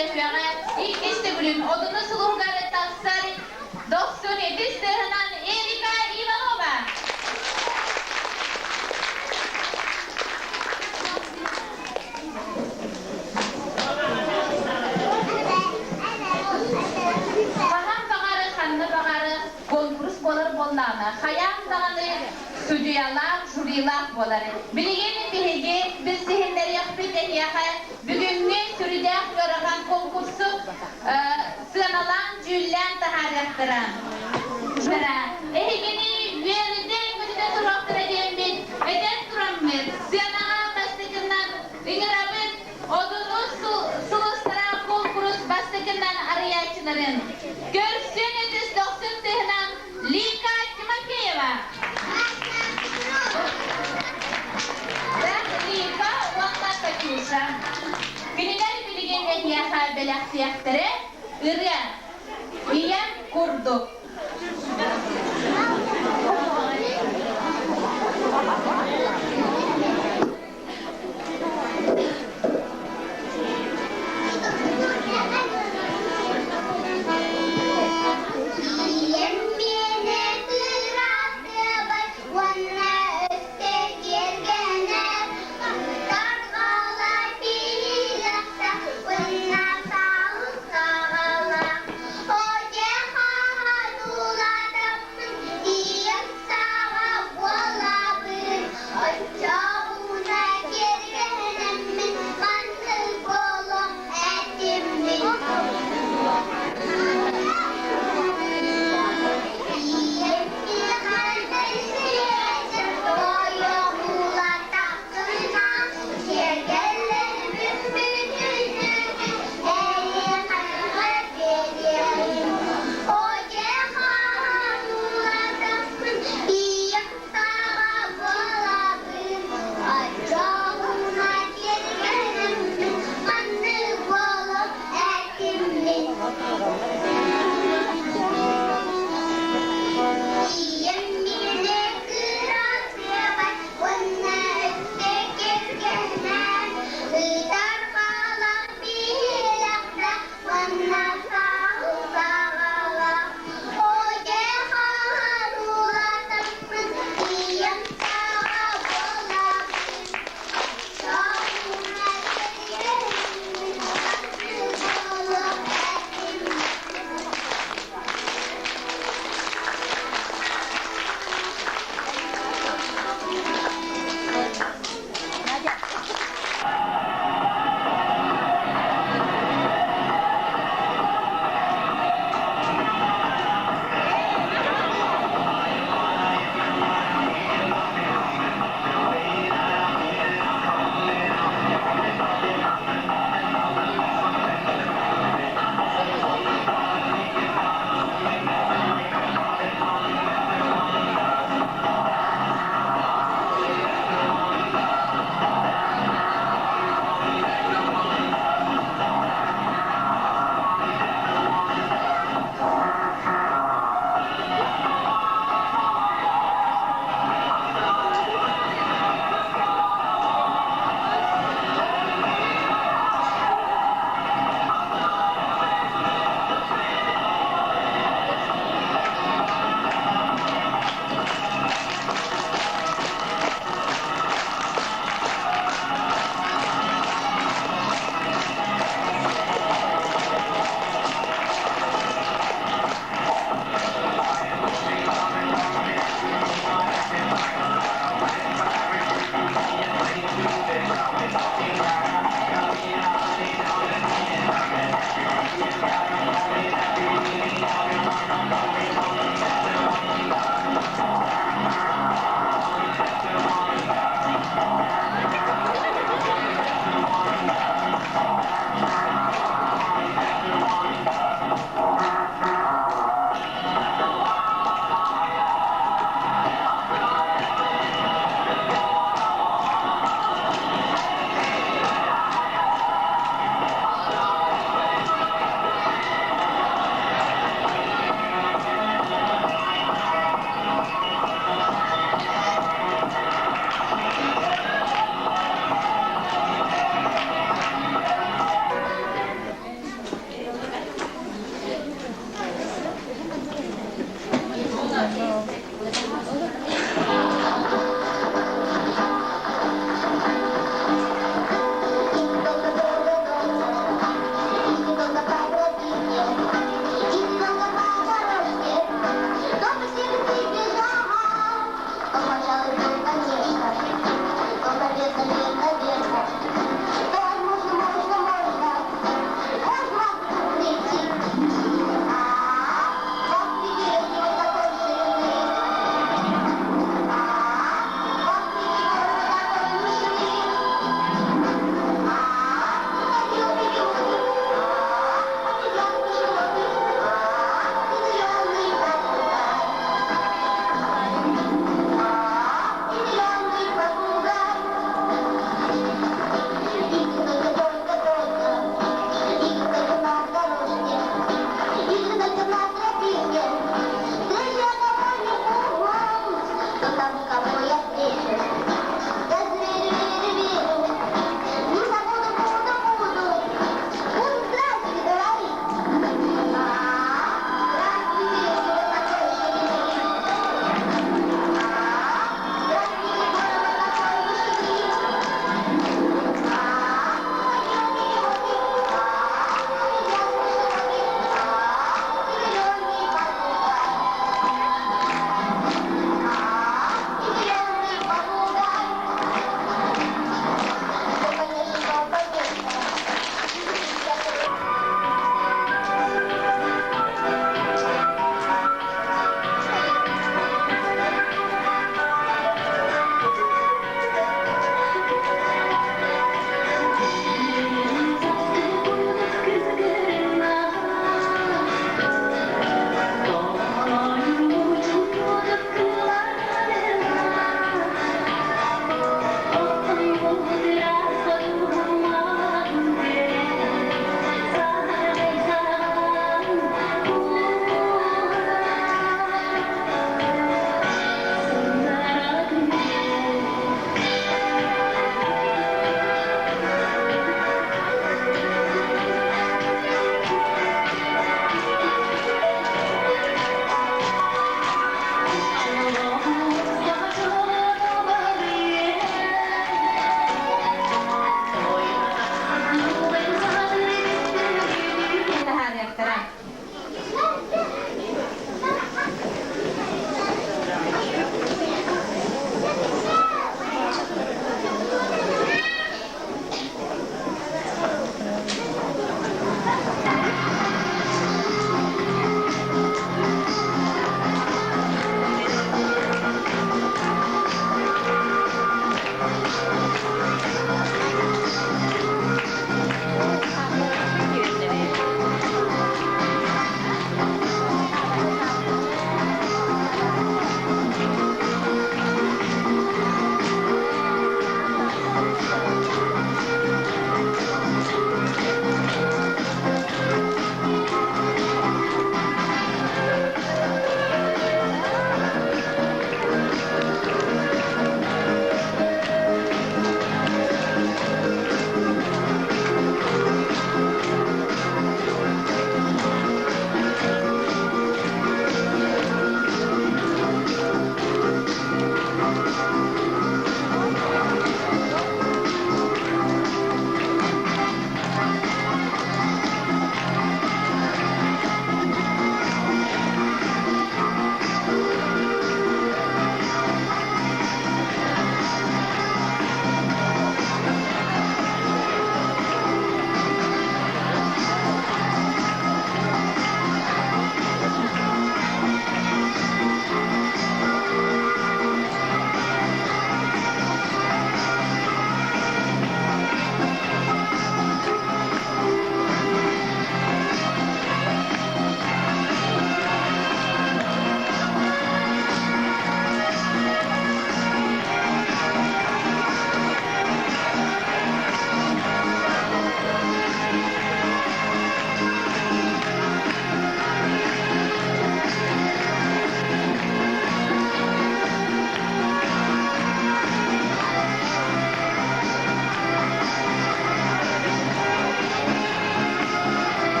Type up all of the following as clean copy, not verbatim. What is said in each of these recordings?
көмөлөһүөҕэ иккис төгүлүн Одуну сулуһугар тахсар Дохсун итис тыаһынан Эрика Иванова. Хаһан баҕары, ханна баҕары конкурс буолар буоллаҕына, хайаан даҕаны судьуйалаах, жюрилаах буолар. Билигин биһиги билсиһиннэриэхпит эһиэхэ бүгүҥҥү сүрдээх ыарахан конкурсу сыаналаан, дьүүллээн таһаарыахтара. Эһигини үөрүтэ-көтүтэ туруохтара диэммит этэн тураммыт, сыанаҕа бастакынан ыҥырабыт Одуну сулустара куонкурус бастакынан арыйааччыларын көрсөн өтүс дохсун тыһынан Лика Тимофеева. Лика уонна Катюша. Кинилэр билигин эһиэхэ бэлэхтиэхтэрэ ырыа Ийэм курдук. Ийэм миэнэ кыраһыабай уонна өссө киэргэнэр, тарҕала биһилэхтэх уонна саалык саҕалаах. О дьэ хаһан.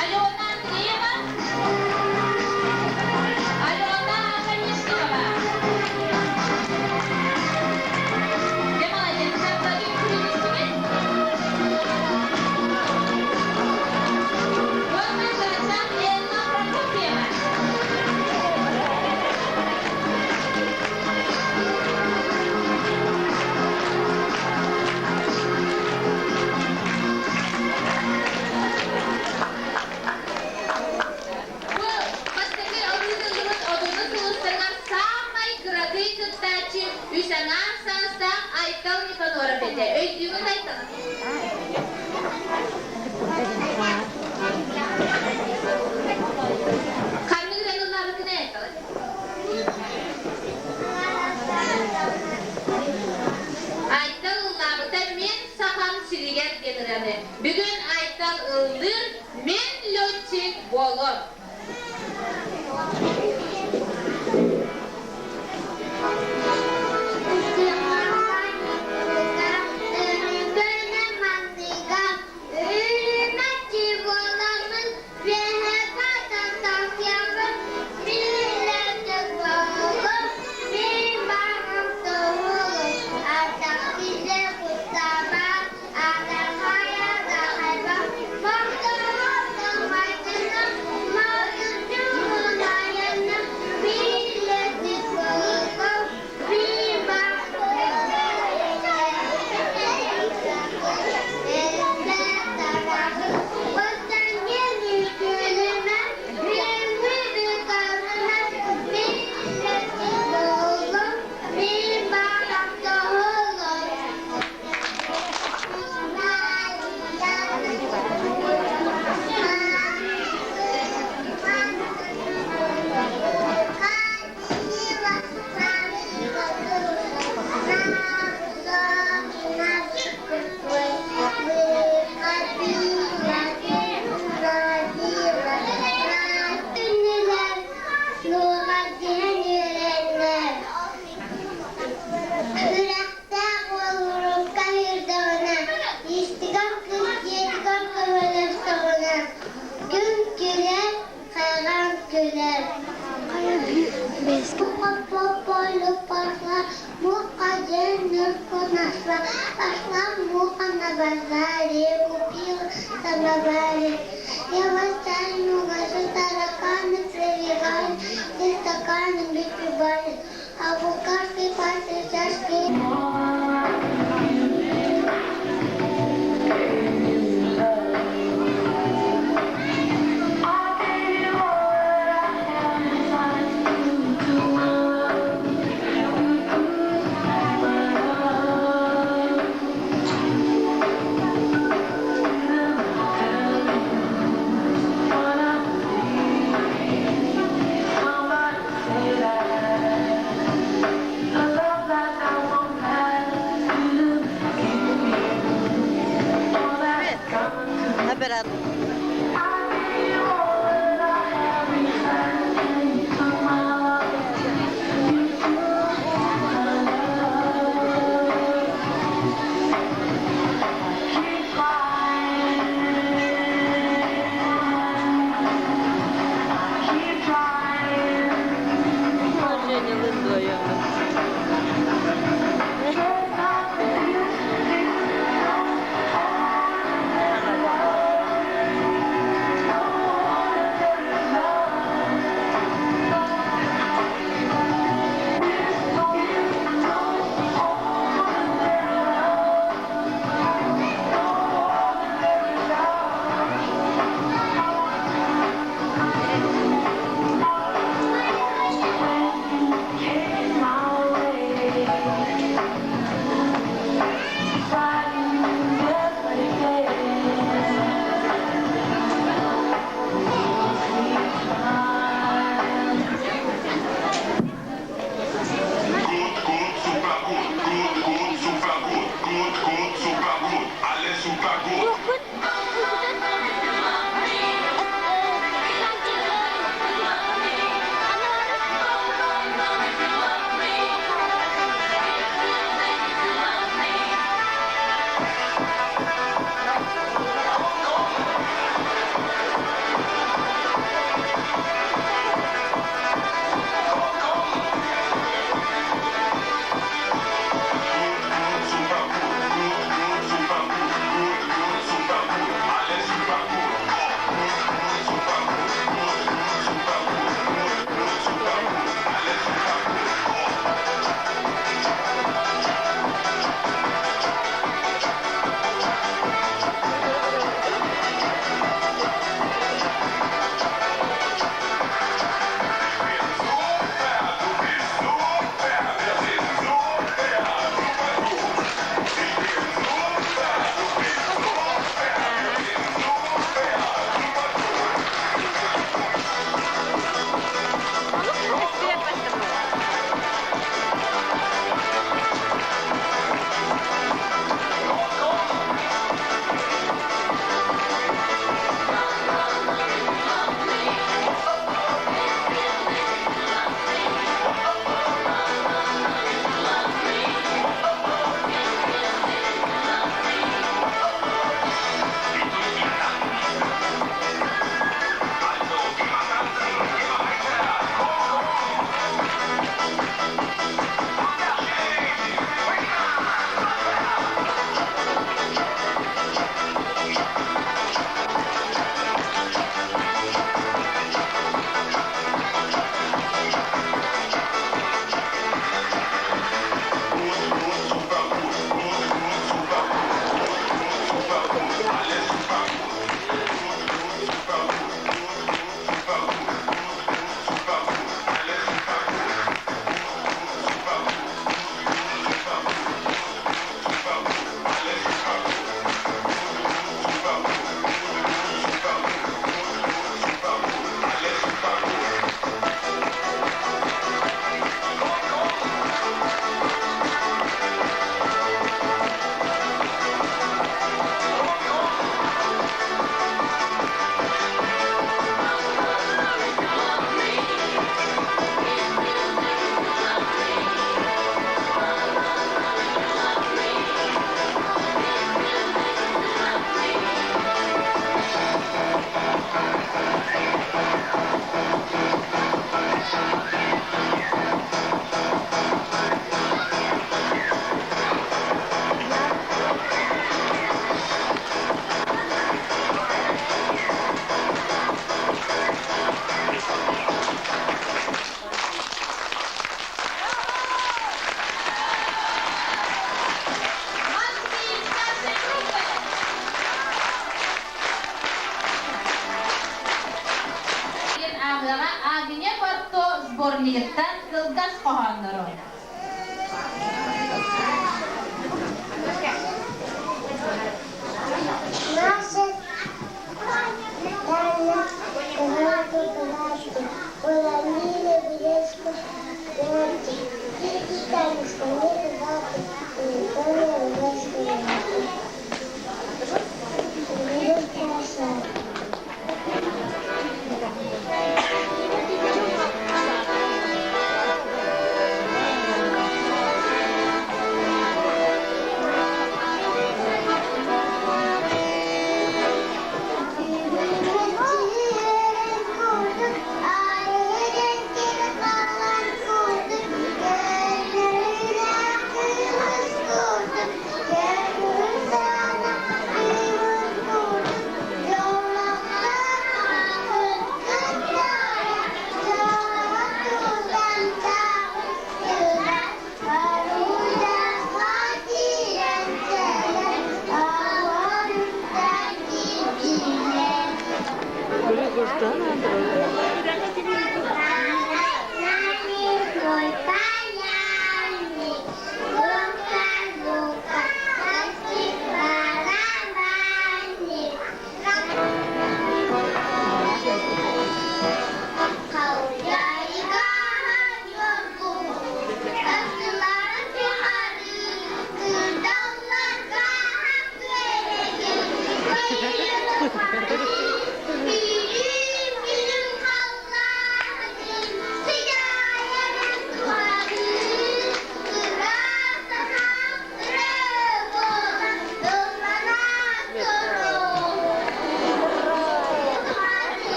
Алена Андреева, Алена Оконешникова. Дьэ, молодецтар, бары үҥкүүлүүгүт. Уонна кырачаан Элла Прокопьева. Бу бастакы ыытыллыбыт Одуну сулустарыгар саамай кыракый кыттааччы үс аҥаар саастаах Айтал Никаноров этэ. Өйдүүгүт Айтал? Ханнык ырыаны ыллаабыккын Айтал? Айтал ыллаабыта «Мен сахам сиригэр» диэн ырыаны. Бүгүн Айтал ыллыыр «Мен летчик буолуом». Үрэхтээх уол урукка үөрдэҕинэ, истигэн кыыс дьиэтигэр көмөлөстөҕүнэ, күн күлэр, хайҕаан күлэр. По полю пошла, муха денежку нашла, пошла муха на базаре, купила самоваре. Я вас чаю угощу, тараканы прибегали, и стаканы выпивали, а в букашке пальцы чашки. сборнигыттан кылгас хоһооннору. Наша Таня Канаду уронили в речку Горки. Тихий камушка, не рваты, и никто не.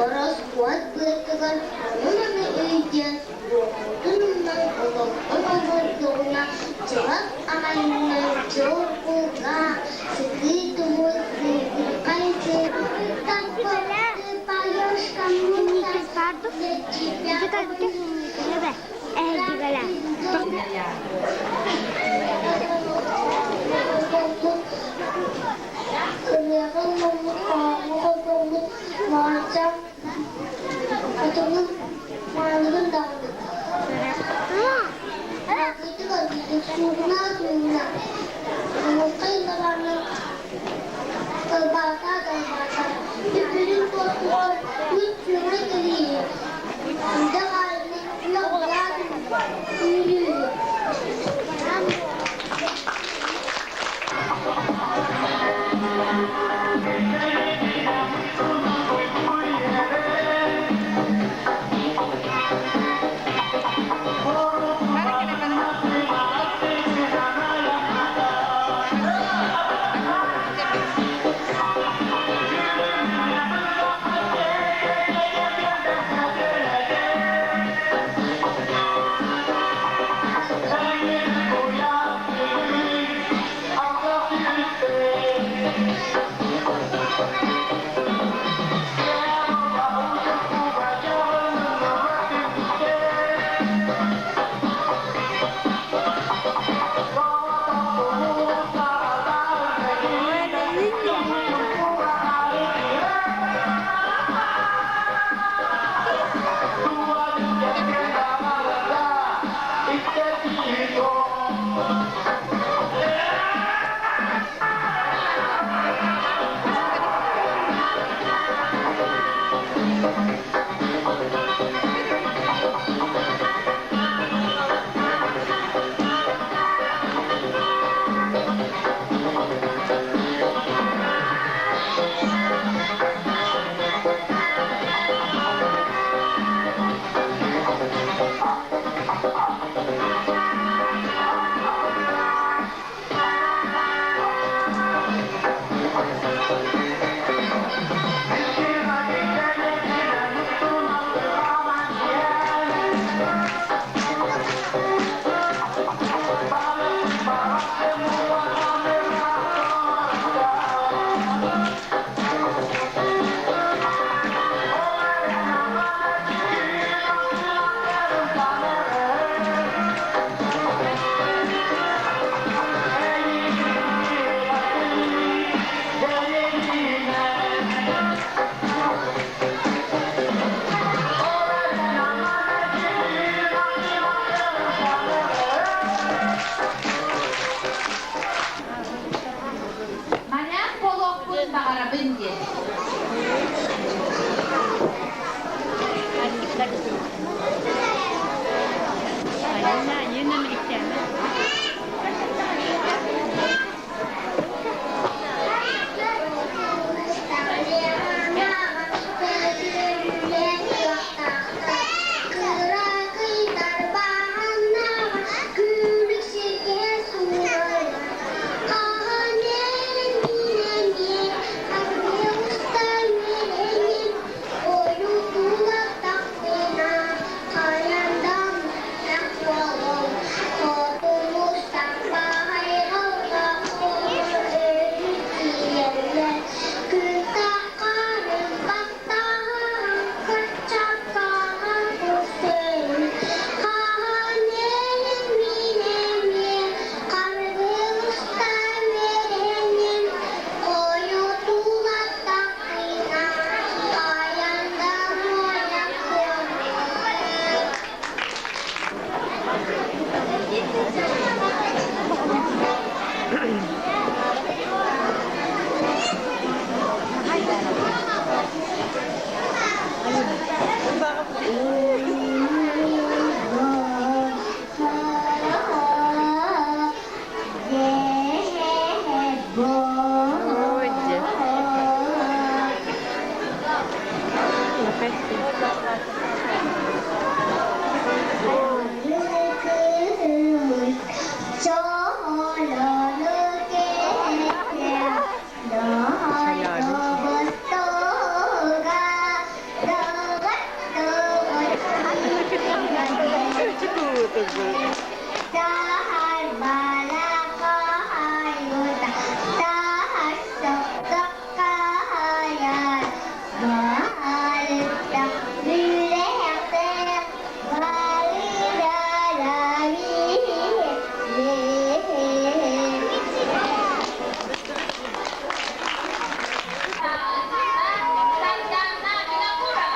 Ороскуот быатыгар онон-аны өйдөөн, буолбутун олохтон олордоҕуна, чугас аҕайынан чуор кулгаах, сытыы тумус сыыдырхай Сардана Винокурова. Сардана Винокурова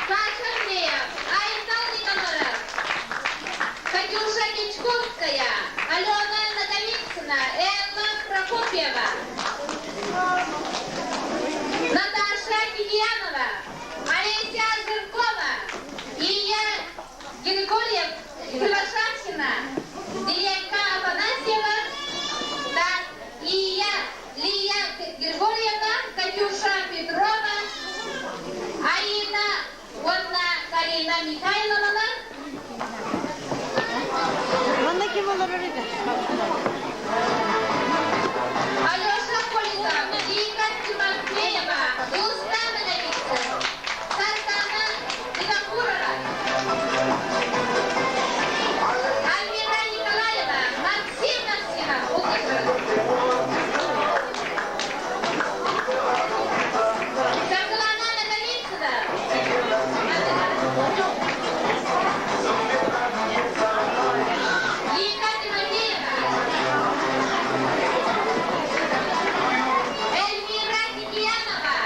Саша Андреев, Айтал Никоноров, Катюша Дичковская, Алена Наговицына, Элла Прокопьева, Наташа Киянова, Олеся Жиркова, Илья Григорьев Кривошапкина, Еленка Афанасьева, так, Илья, Лия Григорьевна, Катюша Петрова, Арина уонна Карина Михайловна. Манна ким олорор эбит? Алеша Коликов, Вика Тимофеева, Дулстан Наговицын, Сартана Винокурова, Альмира Николаева, Максим Максимов, Саргылана Наговицына, Вика Тимофеева, Эльмира Кикиянова.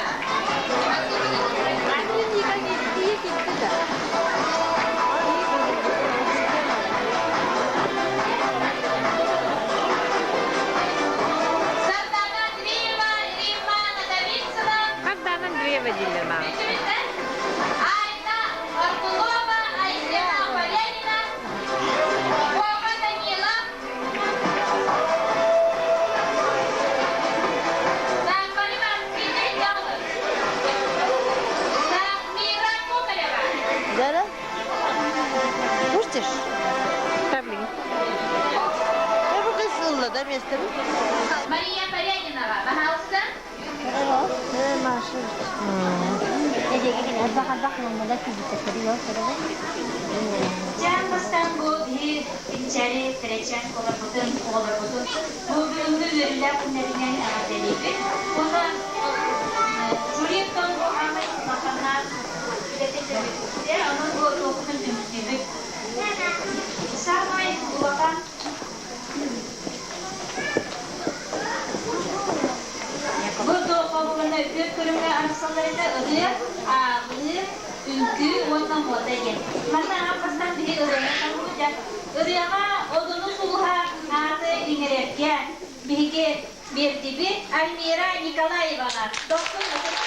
Сардана Андреева, Римма Наговицына. Сардана Андреева дииллэр маа. Айна Аргунова, Айсена Полянина, Вова Данилов, Мира Кокарева. Зара? Пустишь? Таблин. Я пока ылла да место. Мария Порянинова, пожалуйста. Маша. Дьаан бастаан бу биһи Пинчэри Тэрэчээн олорбутун, оҕолорбутун бу бүгүҥҥү үөрүүлээх күннэринэн эҕэрдэлиибит. Уонна жюриттан бу аамай улаханнаах үлэтин түмүктүүбүт. Онон бу туохпутун түмүктүүбүт. Саамай улахан Бу туохха үтүө көрүҥҥэ арахсаллар этэ ырыа, ааҕыы, үҥкүү уонна муода диэн. Манна аан бастаан биһи ырыаны таҥмыт Ырыаҕа Одуну сулуһа ааты иҥэрэргэ биһиги биэрдибит Альмира Николаеваҕа. Дохсун ытыс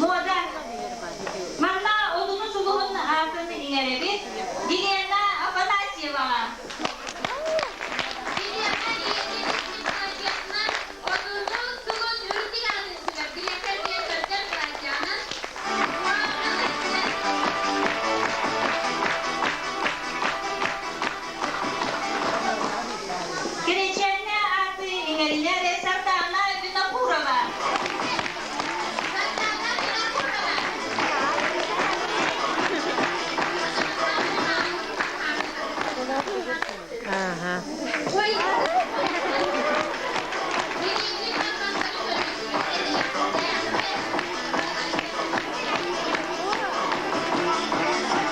Муода. Манна Одуну сулуһун аатын иҥэрэбит Елена Афанасьеваҕа. Елена ийэтин гимназиятынан Одуну сулус үрдүк аатын сүгэр дириэктэр диэн көрдөр Градиана. Кирэчээнэ ааты иҥэринэр Сардаана Винокурова. Сардаана Винокурова. Ага.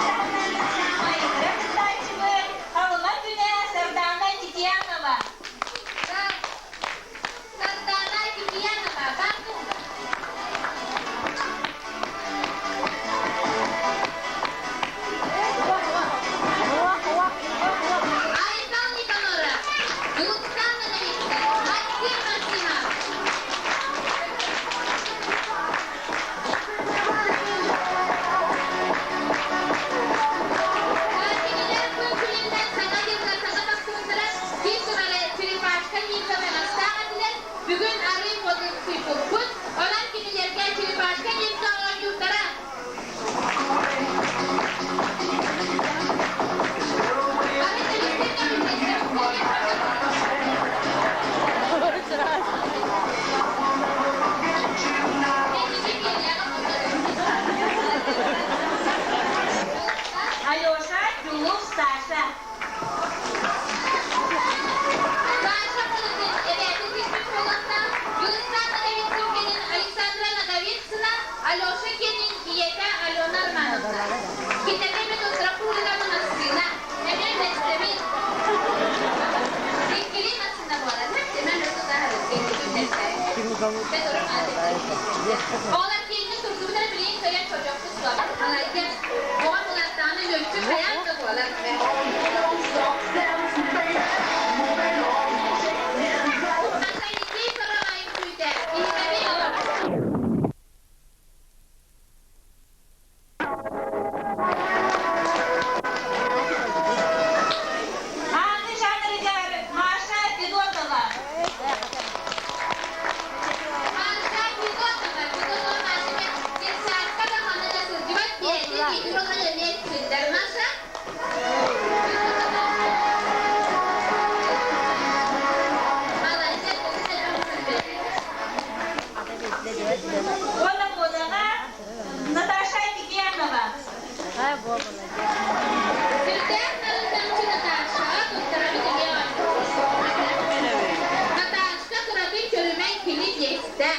Таһынан саамай кыра кыттааччыбыт Халыма күнэ Сардаана Титьянова. Сардаана Кипиянова, Баку. Айтал Никаноров, Юлуксана Новицкая, Максим Максимов. Кинилэр күн күнүнэн саҥа дьылга саҥа тахсыбыттара биир субары черепашка ниндзя таҥастаах этилэр. Бүгүн арыы хотун сыйпыппыт. Онон кинилэргэ черепашка ниндзя оонньуурдара. Бары төрүттэр көмүскэстэр. Алеша, Дьулус, Саша. Саша Мулыкин эбээтин сиппит буолуохтаах Юлисан Ноговицын кэнин Александра Ноговицына, Алеша кэнин ийэтэ Алена Романовна. Кинилэргэ мин Устарапулина массыына, эмиэ үлэстэбин. Иккили массыына буолар. Эмэн Оҕолор киэҥник турдубутара билигин көрөн көрүөхпүт суоҕа. Молодец. Оҕом улааттаҕына лүөччү хайаан да буолар. Алексей Караваев күүтэ. Иһитэбин олор. Ааны жанрыгар Маша Федотова. Маша Федотова, Федотова Маша детсадка да ханна да сылдьыбат бэйэтин киһи эмиэ күндэр Маша. Молодец, Уонна муодаҕа Наташа Кипьянова. Сүрдээх нарыннамчы Наташаҕа туттарабыт эмиэ Наташка кыракый көрүмэн кини тиэстэ.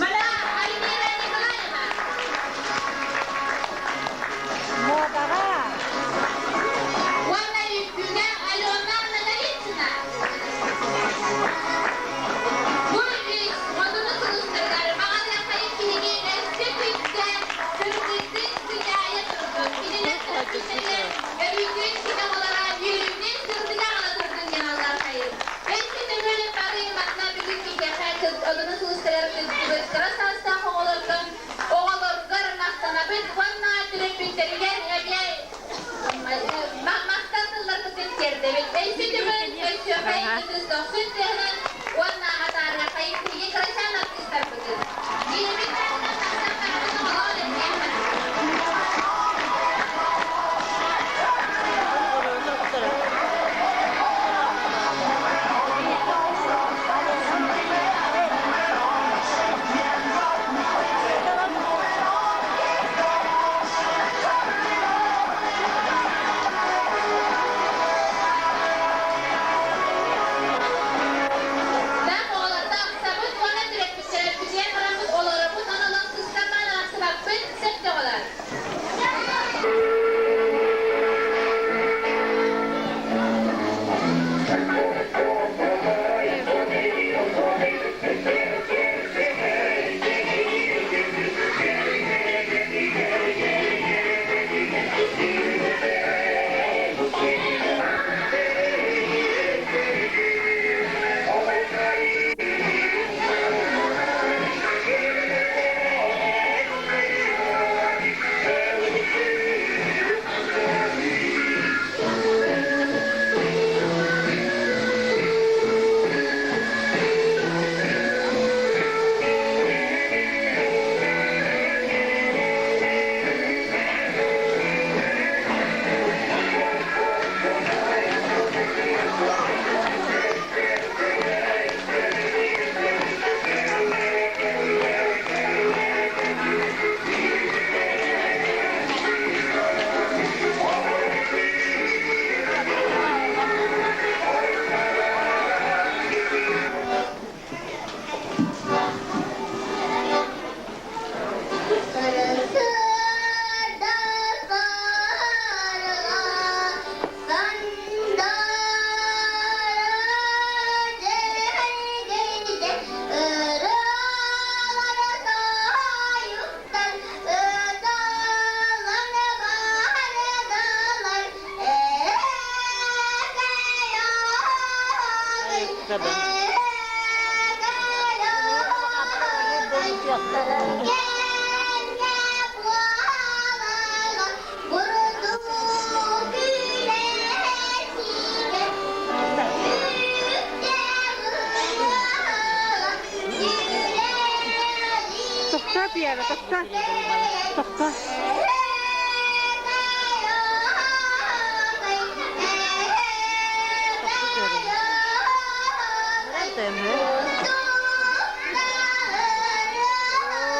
Мана Альмира Николаева. Модаға. Уонна үҥкүүгэ Алена Ноговицына. Бу үс модуну сулустарыгар баҕалаахайын биһиги өссө күүстээх сырдыктык сыдьаайа турдун. Кинилэр төрөппүттэригэр өрүүтүн кини оҕолоро үөрүүнэн сырдыга аҕала турдун диэн аллархайын. Өссө төгүл бары манна бүгүн биһиэхэ одуну сулустарыгар кыттыбыт кыра саастаах оҕолорго оҕолоргор махтанабыт уонна төрөппүттэригэр эмиэ махтал тылларбытын тиэрдэбит. Өссө төгүл өссүөхэй ытыс дохсун тыаһынан уонна атаарыахайын биһиги кырачаан артыыстарбытын. Дьиэбит таһынан тахсан барабын оҕолоор этиэххэ. Тохтоо, Пиара, тохтоо. Тохтоо.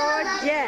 Оо, дьэ.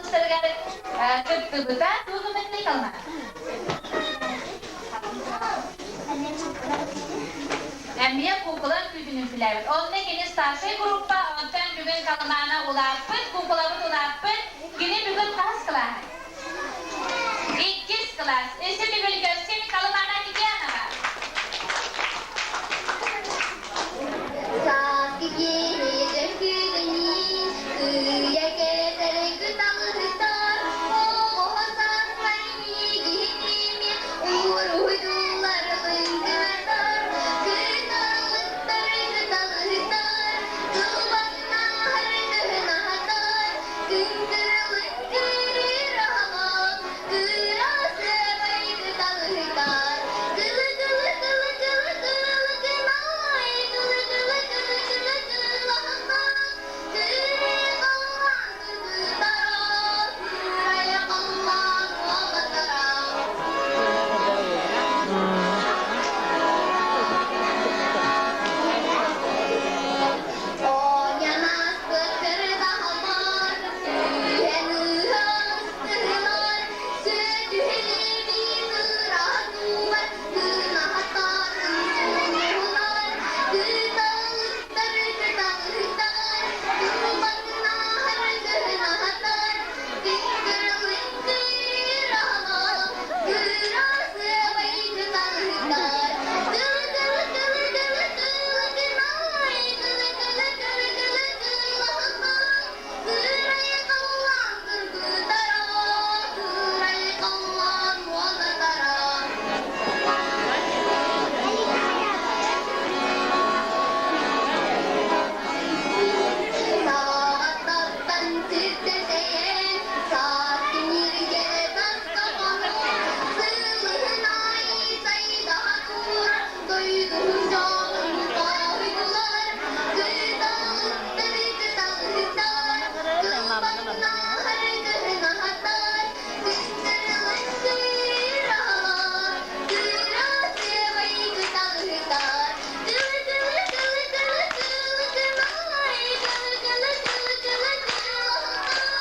конкурстарыгар кыттыбыта. Тугу гыммытый Калман? Эмиэ куукула үҥкүүтүн үҥкүүлээбит. Онно кини старшай группа, онтон бүгүн Калмана улааппыт, куукулабыт улааппыт. Кини бүгүн хаһыс кылааһый? Иккис кылаас. Өссө төгүл көрсүн Калымана Тикянова. Сааскы киэһэ дьөккүдэнии, кыйа кэтэр кыталыктар, оҕо саҥмай миигин уруһуйдуулар лыҥкынатар, кыталыктар кыталыктар, кылбаҥнаһар кыһын аһатар, күн кырылык кырыыр аһаҕас, кырасыабай кыталыктар, кылы кылы кылы кылы кылы кылай, кылы кылы кылы кылы кылаһахтар, кырыы халлаан кыргыттара, кырайа халлаан уолаттара. Саҕаттан сирдэтэйэн, саас тимиргэ тастаҕанын, сылыһын аайы сайдаһа турар, дойдуһун дьонун хоһуйдулар, кыталыктар кыталыктар, кылбаҥнаһар кыһын аһатар, күн кыралар, кырасыабай кыталыктар, кылы кылы кылы кылы кылы кылай, кылы кылы кылы кылы кылахтар,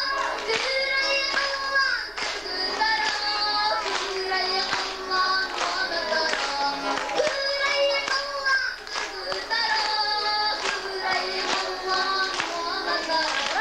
кырай халлаан кыргыттара, кырай халлаан уолаттара, кырай халлаан кыргыттара, кырай халлаан уолаттара.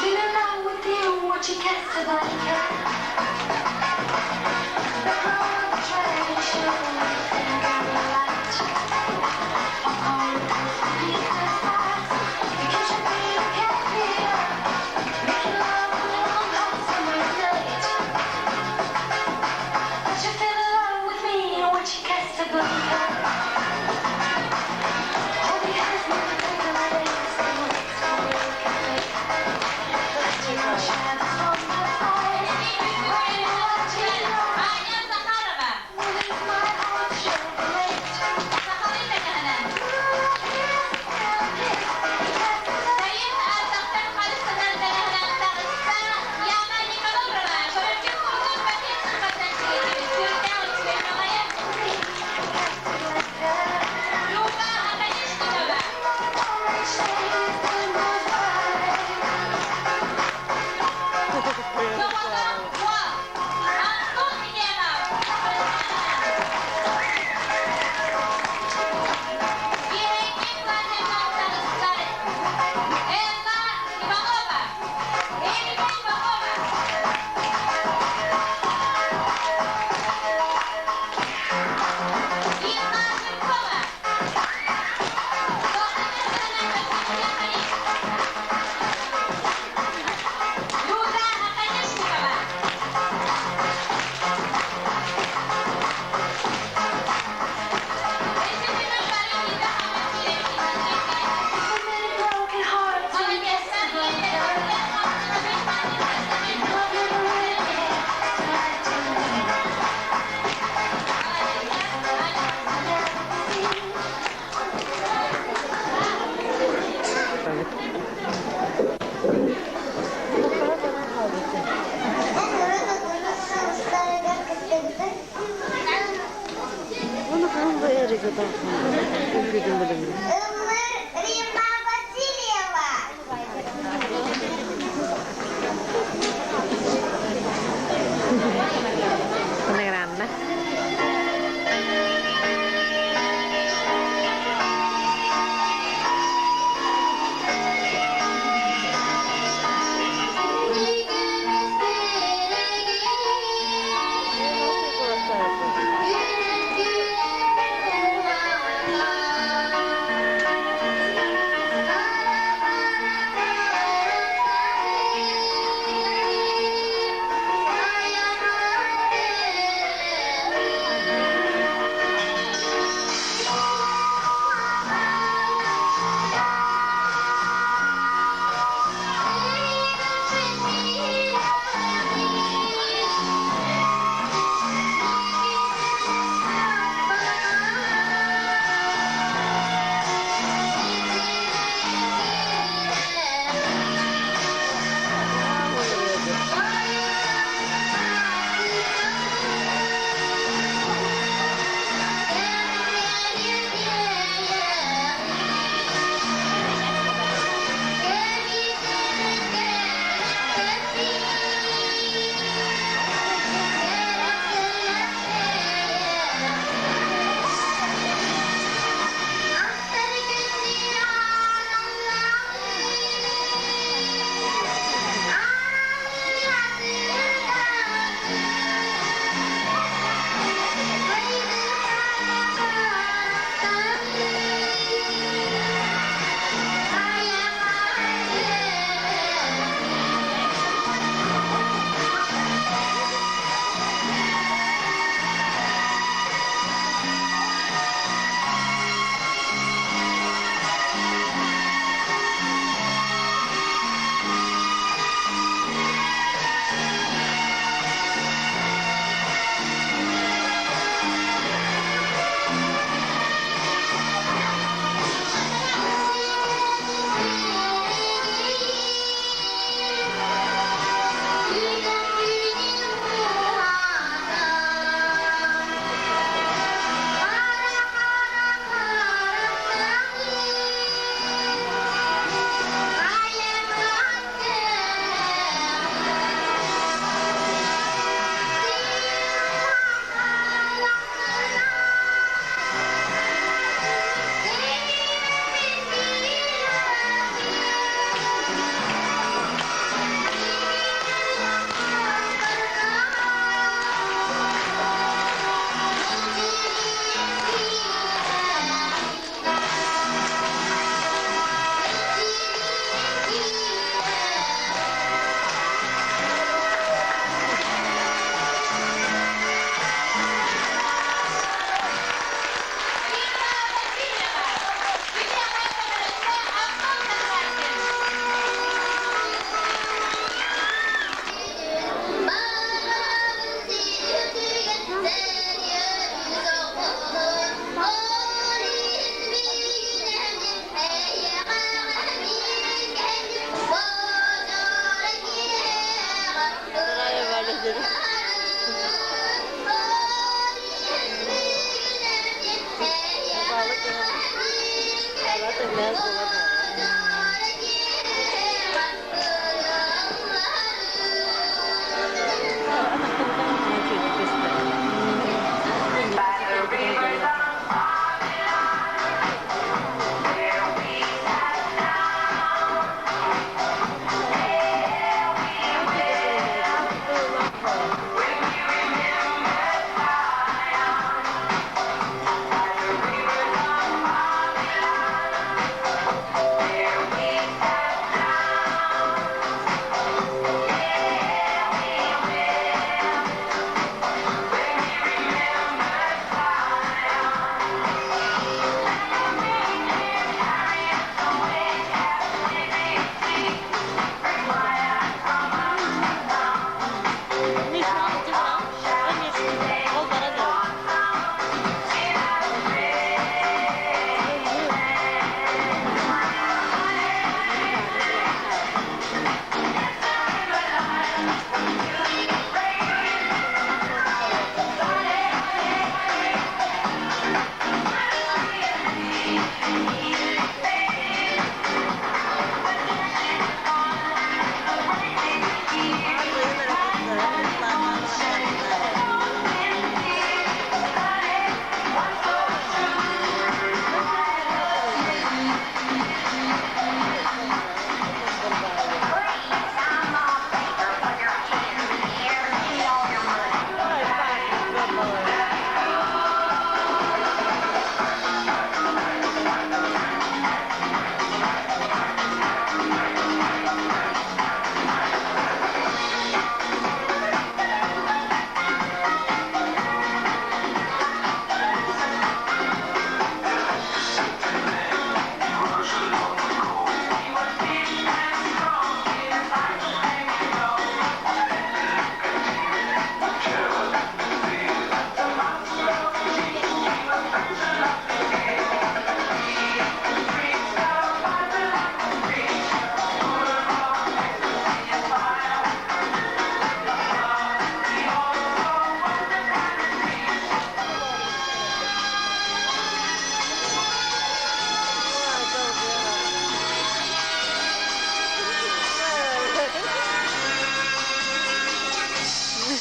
Didn't know with you what you get to like. The train light. You can be making love on a long hot summer night. But you fell in love with me when you Casablanca. Holding hands, never take the legs. Let's go. Shadows from the fire.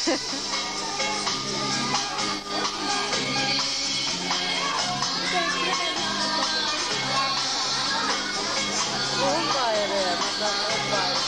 Уһун баайары, уһун баайары.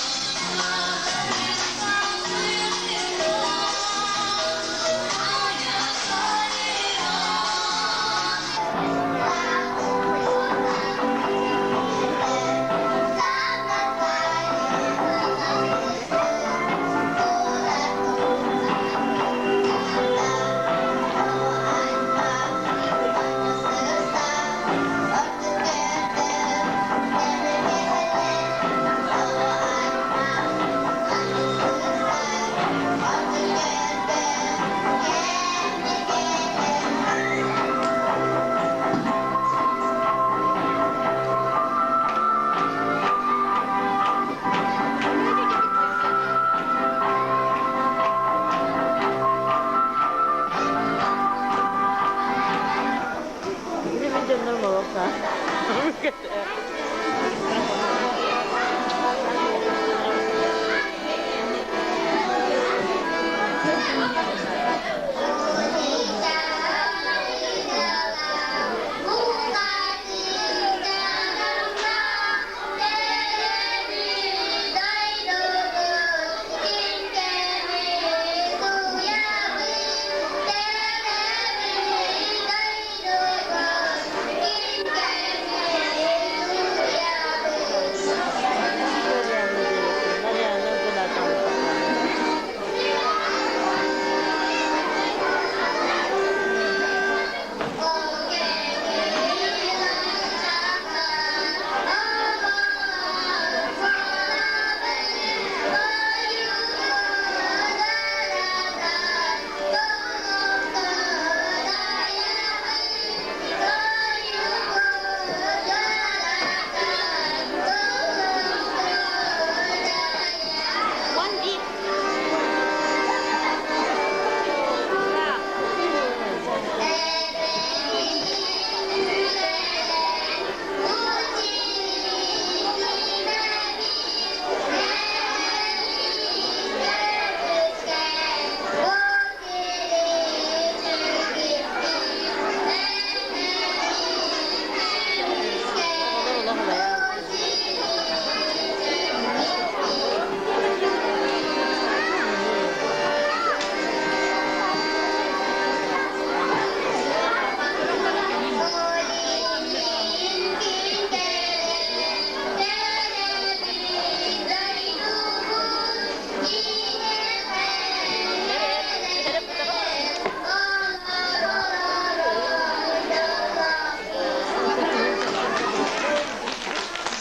Мин дьоннорум олох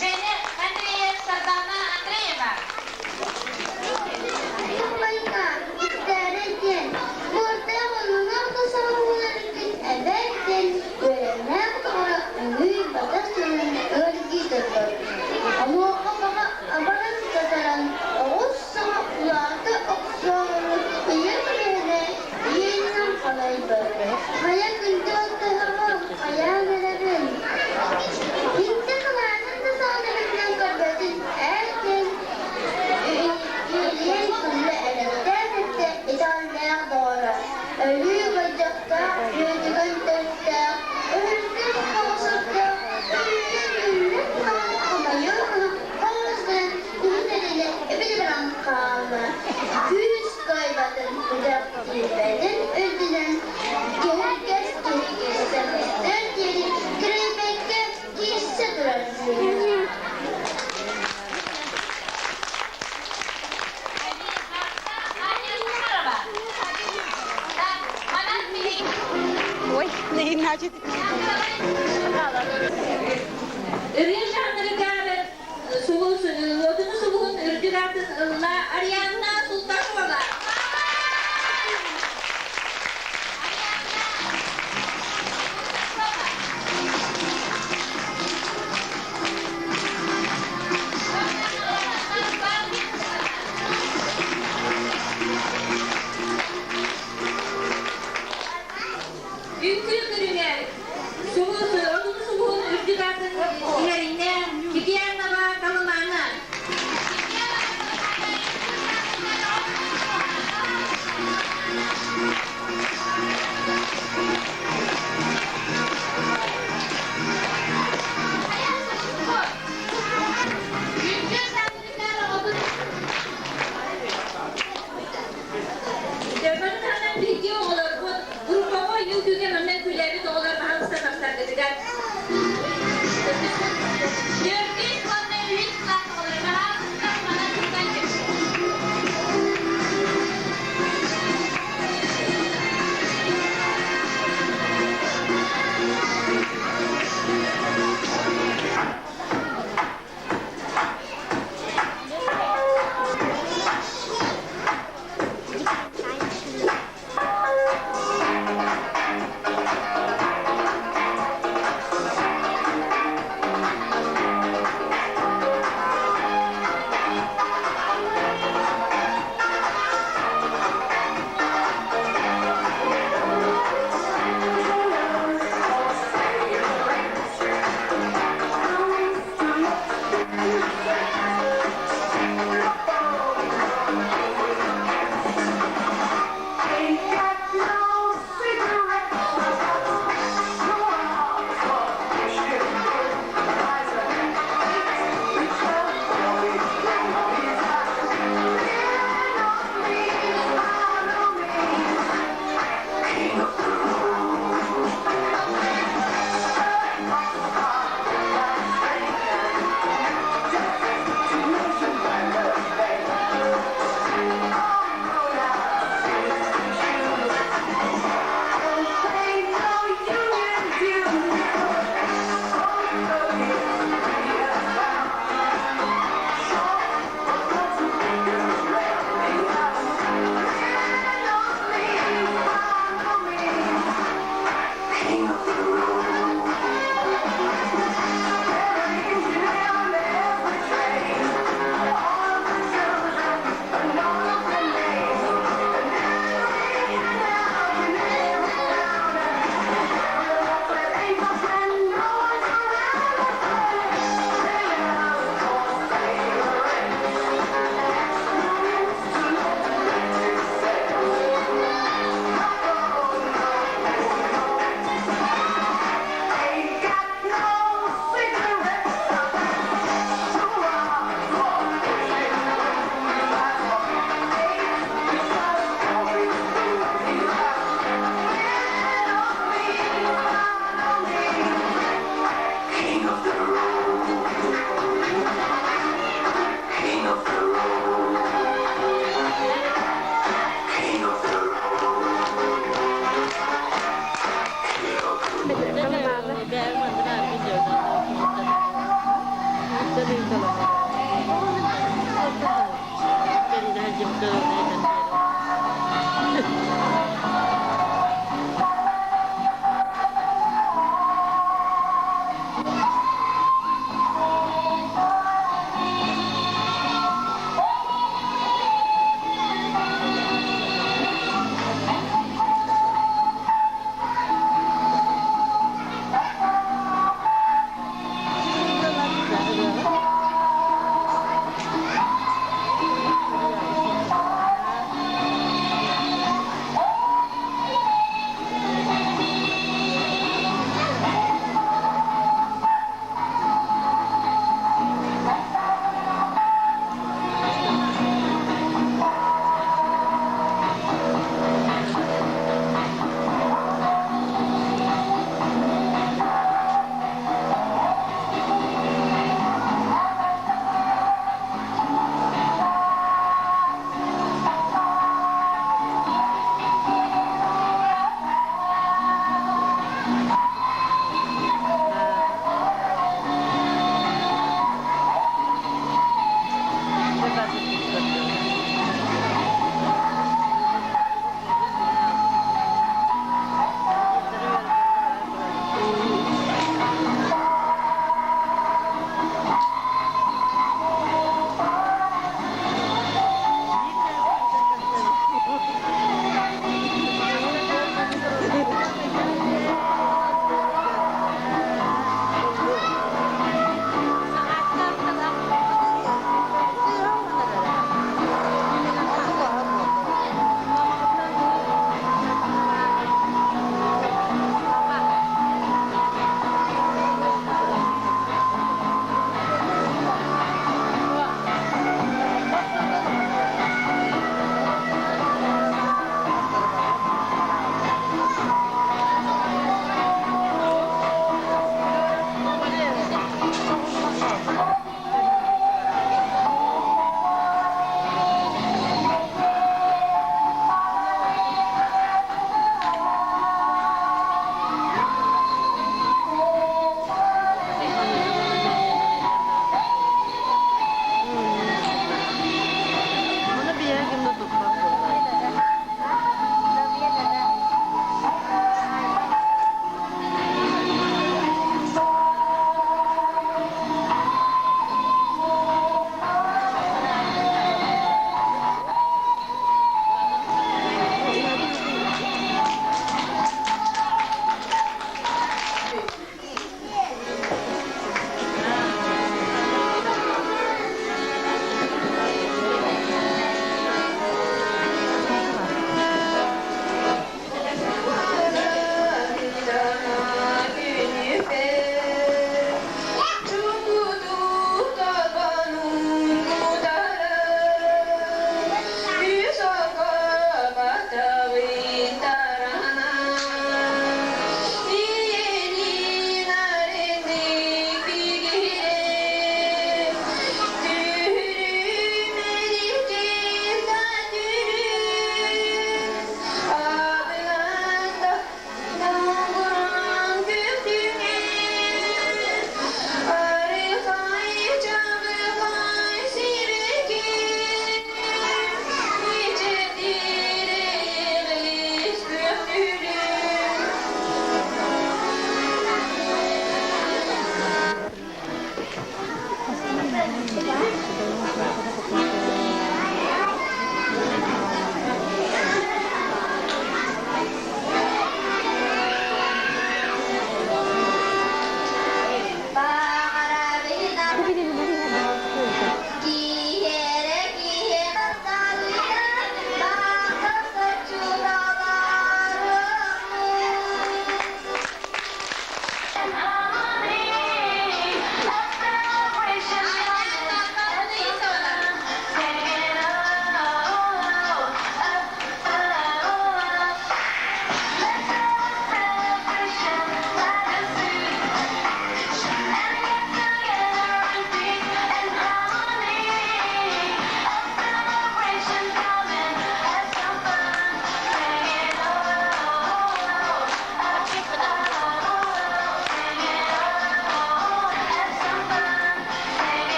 Женя Андреев, Сардана Андреева. Хайа күндү алтыһаҕым, хайаан эрэбин? Интэ кылаанын да саҕана көрбөтүн эр диэн Үөлүйэн тылла элэктээн эттэ итэҕэллээх доҕоро, өлүү болдьохтоох үөтүгэн төрүттээх, өһүргэн оҕусурдаах, үллэн үллэн хаҕан хомойуох иһин хоос гынан уһун эрэлэ эбили баран хаалла. Күүс кыайбатын, күдэх киирбэтин үрдүнэн киһиргэс киһи киирсэн быстыар диэри кирийбэккэ киирсэ турар дии. Ой, значит. Ырыа жанрыгар сулус, отуну сулуһун үрдүк атын ылла Арианна Султанова. Үҥкүү көрүҥэр сулус, отуну сулуһун үрдүк атын иһэринэ Кипианова Калымана.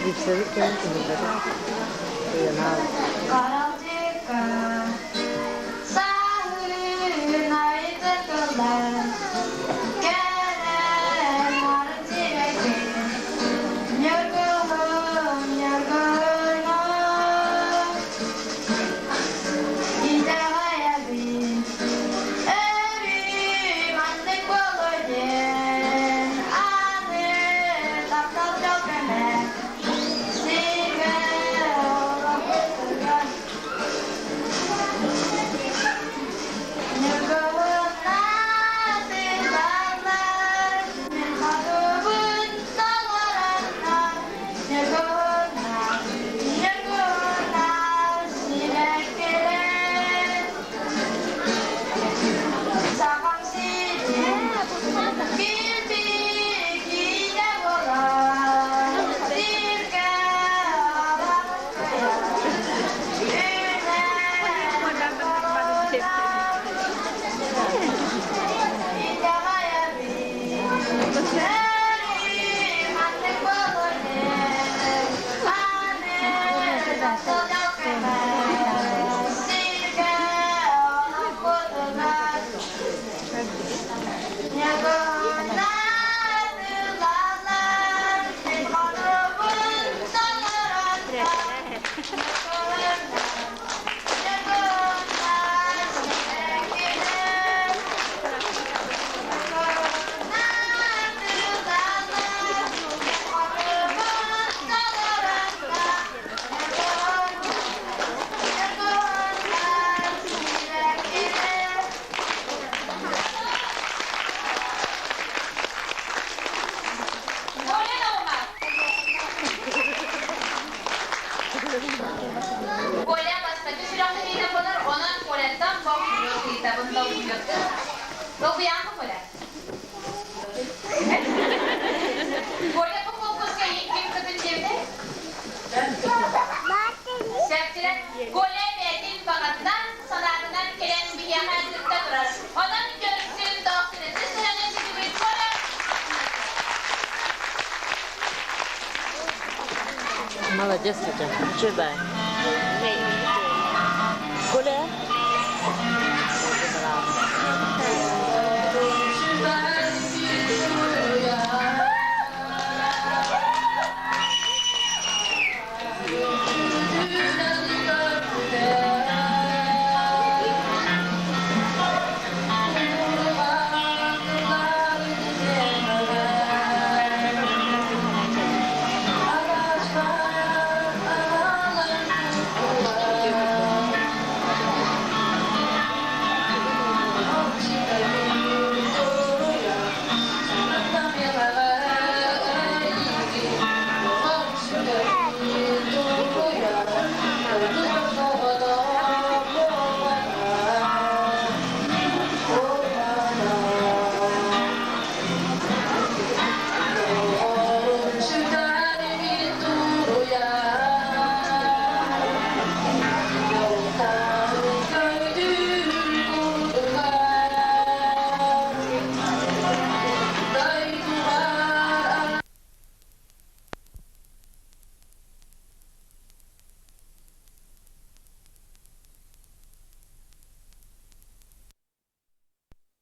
Гипсэбит кэлэн түһэрбэтэ. Ыйанаал. Харалдьыка саһын айтыкылар кэрэ нарын сирэйгин ньургуһун ньургуһуну итэҕэйэбин өрүү маннык буолуо диэн аны таптал дьол кэмэ сиргэ олохпутугар Ньургуһуннаатылаллар мин хотубун толороннор Ньургуһуннар, ньургуһуннар сибэккилэр Сахам сирин килбик буолар сиргэ олохтуйар үүнэр буолар итэҕэйэбин өрүү маннык буолуо диэн аны таптал кэмэ сиргэ олохпутугар Ньургуһуннаатылаллар мин хотубун толороннор Ньургуһуннар, ньургуһуннар сибэккилэр Ньургуһуннаатылаллар мин хотубун толороннор Ньургуһуннар, ньургуһуннар сибэккилэр Коля Наумов. Коля бастакы сүрэхтэниитэ буолар, онон Коляттан боппуруос ыйытабын долгуйуохтун. Долгуйаҥҥа Коля? Коля бу конкурска ким кытын диэбитэй? Сөптүлэр. Коля бэйэтин баҕатынан, санаатынан кэлэн биһиэхэ кытта турар. Онон көрсүн, доохтунэтин сыһыанын ситибит Коля. Молодец, Светя. Үчүгэй.